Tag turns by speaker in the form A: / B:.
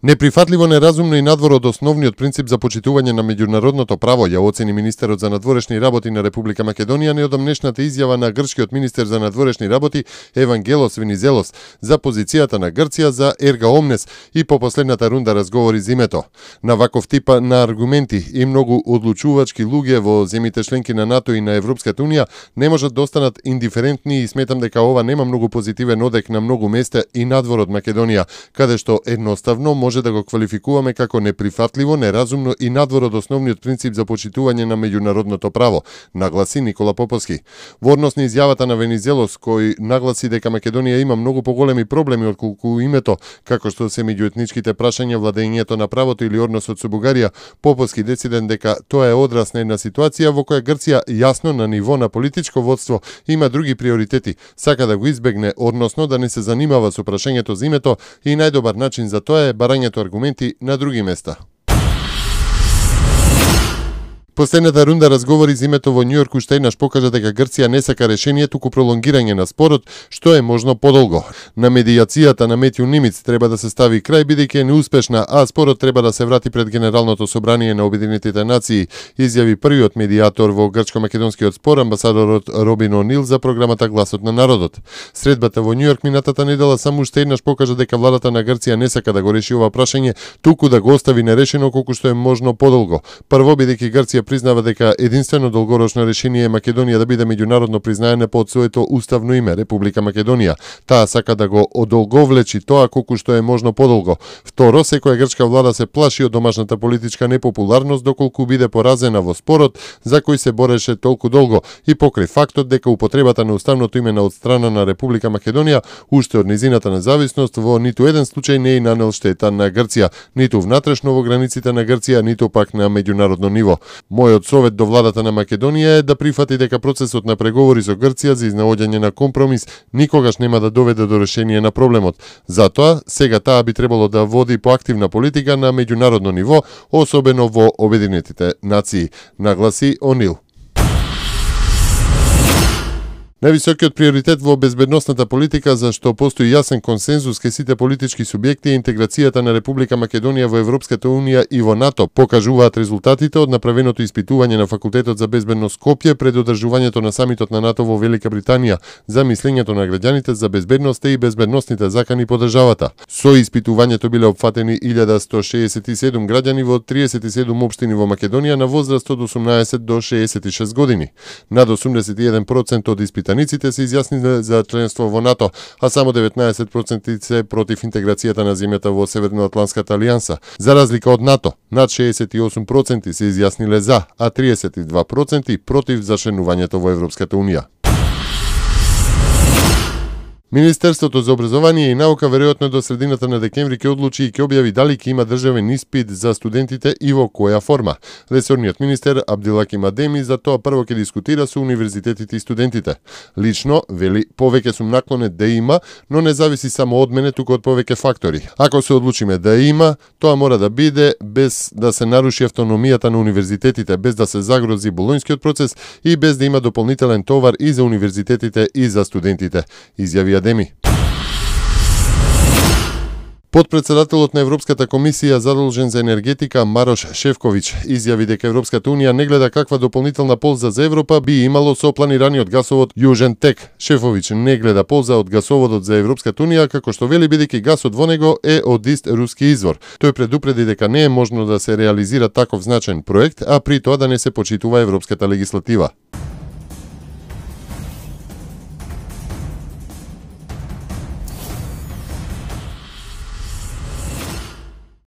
A: Неприфатливо, неразумно и надвор од основниот принцип за почитување на меѓународното право, ја оцени министерот за надворешни работи на Република Македонија неодамнешната изјава на грчкиот министер за надворешни работи Евангелос Венизелос за позицијата на Грција за Ерга Омнес и по последната рунда разговори за името. На ваков тип на аргументи и многу одлучувачки луѓе во земите членки на НАТО и на Европската унија не можат да останат индиферентни и сметам дека ова нема многу позитивен одек на многу места и надвор од Македонија, каде што едноставно може да го квалификуваме како неприфатливо, неразумно и надвор од основниот принцип за почитување на меѓународното право, нагласи Никола Поповски. Во однос на изјавата на Венизелос, кој нагласи дека Македонија има многу поголеми проблеми отколку името, како што се меѓуетничките прашања, владењето на правото или односот со Бугарија, Поповски дециден дека тоа е одраз на една ситуација во која Грција јасно на ниво на политичко водство има други приоритети, сака да го избегне, односно да не се занимава со прашањето за името и најдобар начин за тоа е барањето аргументи на други места. Последната рунда разговори за името во Њујорк уште еднаш покажа дека Грција не сака решение, туку пролонгирање на спорот, што е можно подолго. На медијацијата на Метју Нимиц треба да се стави крај бидејќи е неуспешна, а спорот треба да се врати пред Генералното собрание на Обединетите нации, изјави првиот медијатор во грчко-македонскиот спор, амбасадорот Робин О'Нил за програмата Гласот на народот. Средбата во Њујорк минатата недела само уште еднаш покажа дека владата на Грција не сака да го реши ова прашање, туку да го остави нерешено колку што е можно подолго. Прво бидејќи Грција признава дека единствено долгорочно решение е Македонија да биде меѓународно признаена под своето уставно име Република Македонија. Таа сака да го одолговлечи тоа колку што е можно подолго. Второ, секоја грчка влада се плаши од домашната политичка непопуларност доколку биде поразена во спорот за кој се бореше толку долго и покрај фактот дека употребата на уставното име од страна на Република Македонија уште од низината независност во ниту еден случај не е нанел штета на Грција, ниту внатрешно во границите на Грција, ниту пак на меѓународно ниво. Мојот совет до владата на Македонија е да прифати дека процесот на преговори со Грција за изнаоѓање на компромис никогаш нема да доведе до решение на проблемот. Затоа, сега таа би требало да води поактивна политика на меѓународно ниво, особено во Обединетите нации, нагласи О'Нил. Највисокиот приоритет во безбедносната политика за што постои јасен консензус кај сите политички субјекти е интеграцијата на Република Македонија во Европската унија и во НАТО, покажуваат резултатите од направеното испитување на Факултетот за безбедност Скопје пред одржувањето на самитот на НАТО во Велика Британија за мислењето на граѓаните за безбедноста и безбедносните закани по државата. Со испитувањето биле опфатени 1167 граѓани во 37 општини во Македонија на возраст од 18 до 66 години. Над 81% од испитаниците се изјасниле за членство во НАТО, а само 19% се против интеграцијата на земјата во Северноатланската алијанса. За разлика од НАТО, над 68% се изјасниле за, а 32% против зачленувањето во Европската унија. Министерството за образование и наука веројатно до средината на декември ќе одлучи и ќе објави дали ќе има државен испит за студентите и во која форма. Ресорниот министер Абдилаким Адеми за тоа прво ќе дискутира со универзитетите и студентите. Лично, вели, повеќе сум наклонет да има, но не зависи само од мене, туку од повеќе фактори. Ако се одлучиме да има, тоа мора да биде без да се наруши автономијата на универзитетите, без да се загрози болонјскиот процес и без да има дополнителен товар и за универзитетите и за студентите, изјави Адеми. Подпредседателот на Европската комисија задолжен за енергетика Марош Шефковиќ изјави дека Европската унија не гледа каква дополнителна полза за Европа би имало со планираниот гасовод Јужен Тек. Шефовиќ не гледа полза од гасоводот за Европската унија, како што вели бидејќи гасот во него е од ист руски извор. Тој предупреди дека не е можно да се реализира таков значаен проект, а при тоа да не се почитува европската легислатива.